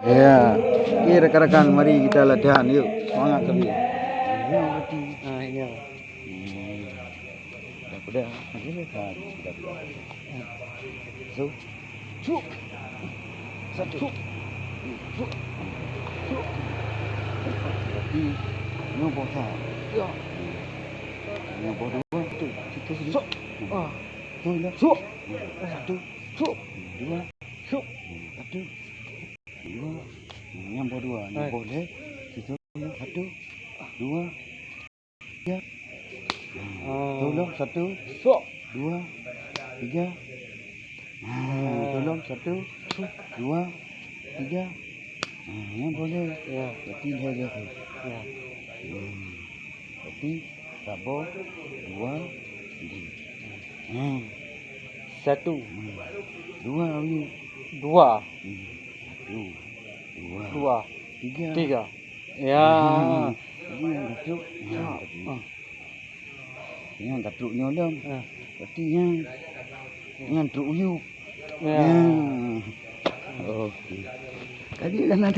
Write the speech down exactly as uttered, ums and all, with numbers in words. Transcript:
Ya. Okey, rakan-rakan, mari kita latihan. Yuk, semangat kami. Ini berarti. Ah, ini. Hmm. Dah, dah. Ini dah. Dah, dah. So, cuk. Satu. Cuk. Cuk. Berarti nyoe boh sa. Ya. Nyoe boh dua. Satu. Situ, situ. Sok. Ah. Tu lah. Sok. Satu. Sok. Dua. Sok. Satu. Dua. Nyang boh dua. Nyang boh lhèe. Situ. Satu. Dua. Tiga. Ah. Tolong satu. Sok. Dua. Tiga. Ah, tolong satu. Dua. Tiga. Ah, nyang boh lhèe. Ya. Berarti lhèe lhèe tu. Ya. Hmm. Berarti saboh, dua, tiga. Hmm. Satu. Hmm. Dua, Ayu. Dua. Hmm. Satu. Dua. Dua. Tiga. Tiga. Ya. Hmm. Ini yang satu. Ya. Yang satu. Ah. Nyang ka trok nyoe lom. Ah. Berarti nyang, nyang trok u yup. Ya. Ya. Okey. Tadi dah na